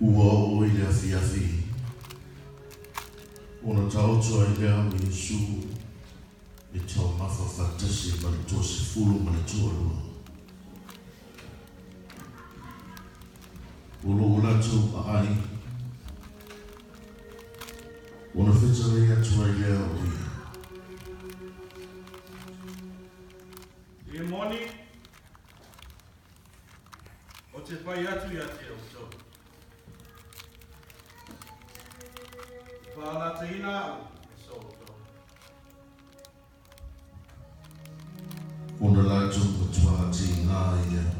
Ua oo i le afiafi, ona taoto ai lea o Iesu e taumafa faatasi ma le 12 ma le 22. O lo o latou aai, ona fetalai atu ai lea o ia. E moni, o te fai atu ia te outou. E faalataina au e so outou. Ona latou matuā tiga ai lea.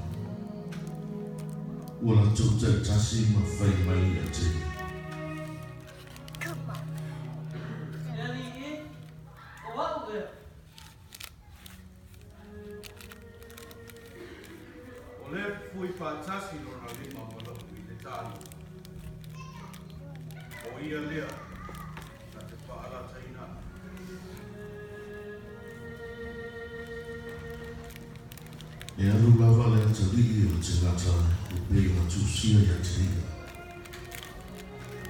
Ua latou taitasi ma fai mai ia te ia. E alii e, o au ea. O lea e fufui faatasi lona lima ma lo'u i le talo, o ia lea na te faalataina au. E alu lava le atalii o le tagata e pei ona tusia ia te ia.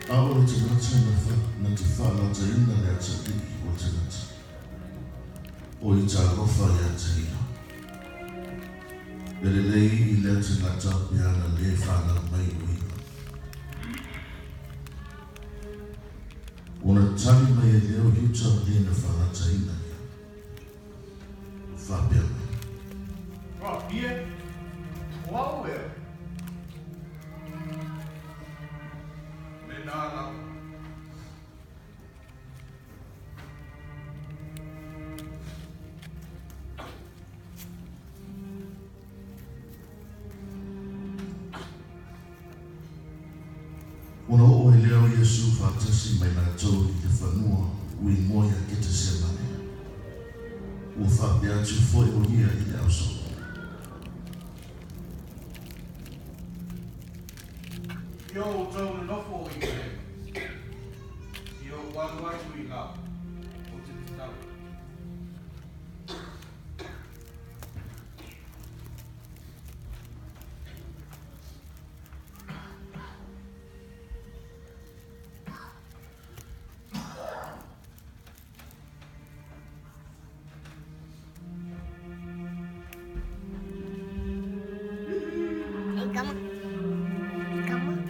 A o le tagata na te faalataina le atalii o le tagata, o ia talofa ia te ia. E lelei i lea tagata pe ana lē fanau mai o ia. Ona tali mai ai lea o Iuta le na faalataina ia, ua faapea mai. Rabi e, o au ea. Lena lava. Ona oo ai lea o Iesu faatasi ma i latou i le fanua ua igoa ia Ketesemane. Ua faapea atu foi o ia i le ausoo. I o outou nonofo i le i ou alu atu i la ou te tatalo. Hey, come on. Come on.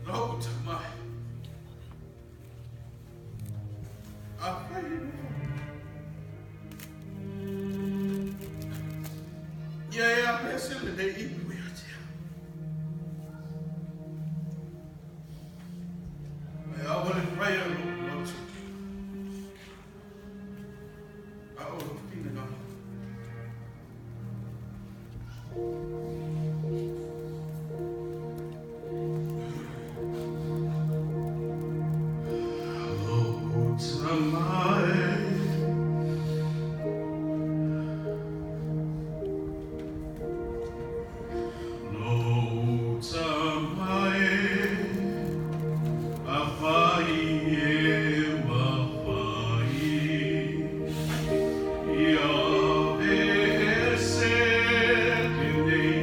Lo'u tama e, afai e Ia e apese lenei ipu ia te au. Ae aua le faia lo'u loto, a o lou finagalo. Lo'u tama e, lo'u tama e, afai e mafai, ia aveese lenei.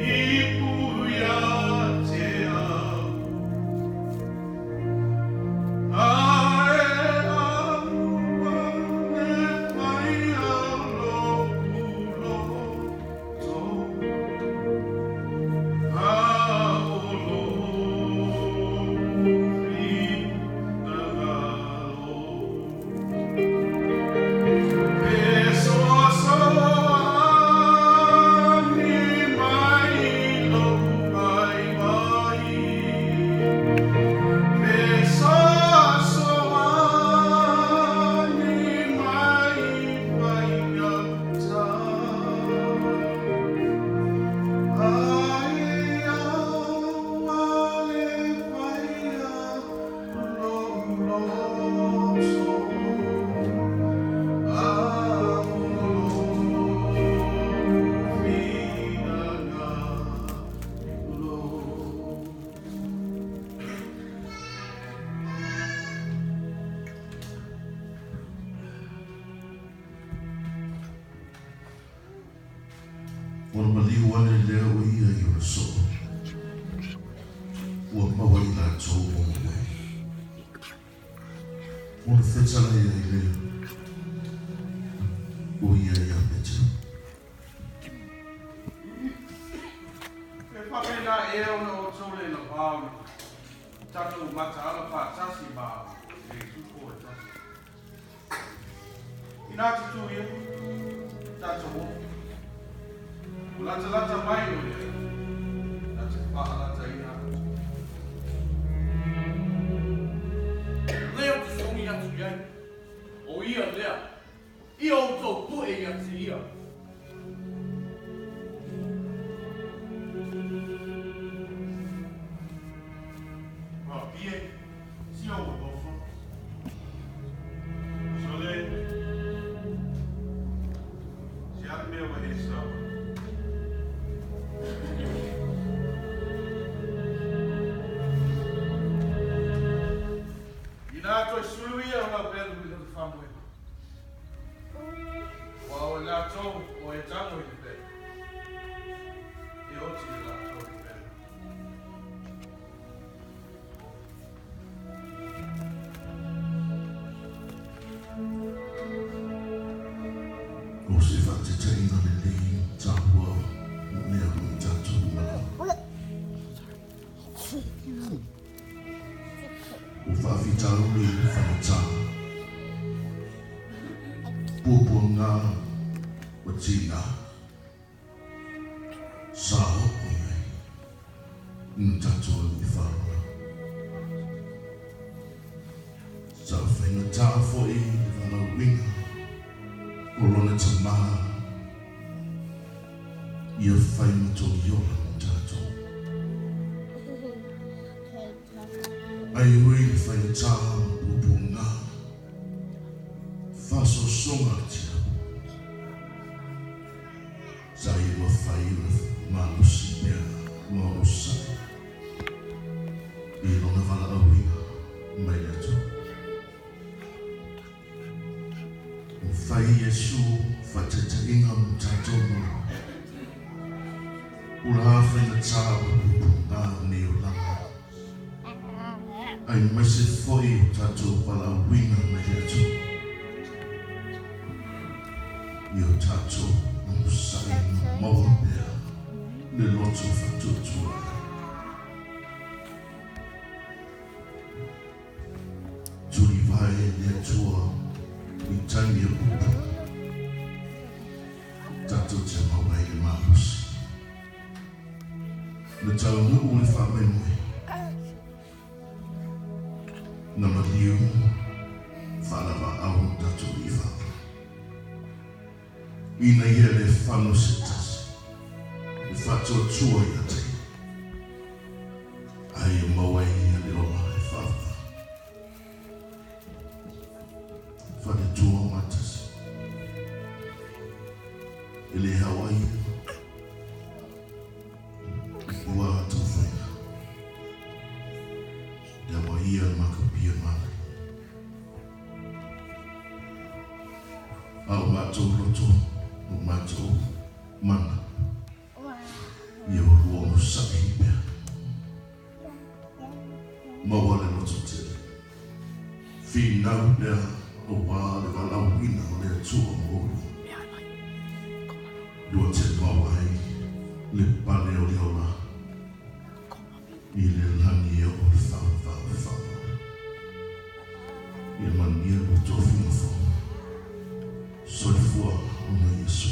Ona maliu ane lea o ia i ona soo. Ua maua i latou o moe. Ona fetalai ai lea o ia ia Peteru. E faapena ea ona outou le lavā o le tatou mataala faatasi ma le itupo e tasi. Inā tutū ia, tatou o. Ua latalata mai o ia, na te faalataina atu. Lea ou te sogi atu i ai, o ia lea, ia outou pue ia te ia. Faapie, si ou alofa. Sole, se a le mea ua e sau ai? Inā toe sulu ia o lau pelu i lona faamoemoe, aua o i latou o e tago i le pelu, e oti i latou le pelu. O se faatetaiga lelei taua o mea o i tatou uma. O faafitauli faigata, puapuaga ma tiga sa oo i ai i lo tatou alii faaola. Sa faigata foi le valaauina o lona Tama ia fai ma togiola mo tatou. Ai ui le faigata ma puapuaga, faasoasoga a le Tiapo, sa ia mafai ona malosi pea ma onosai i lona valaauina mai le Atua. Ua fai Iesu faataitaiga mo tatou ma ula faigata ma puapuaga o nei olaga, aemaise foi o tatou valaauina mai le Atua i o tatou onosai ma maua pea le loto faatuatua. Tulivae le Atua i taimi o upu, tatou te maua ai le malosi. Na taunuu le faamoemoe, na maliu faalavaau lo tatou Alii Faaola, ina ia le fano se tasi le faatuatua ia te ia, a ia maua ai ia le ola e faavavau. Faletua o Matasi, e le ao ai ia ua tou faiga, le aoaia le makapia manaia. A o matou loto, o matou mana, ia olua onosai pea. Maua le loto tele. Finau pea aua le valaauina o le Atua mo oulua. Lua te maua ai le pale o le ola i le lagi e oo le faavavau. Ia manuia le tofiga fou. Soifua ona Iesu.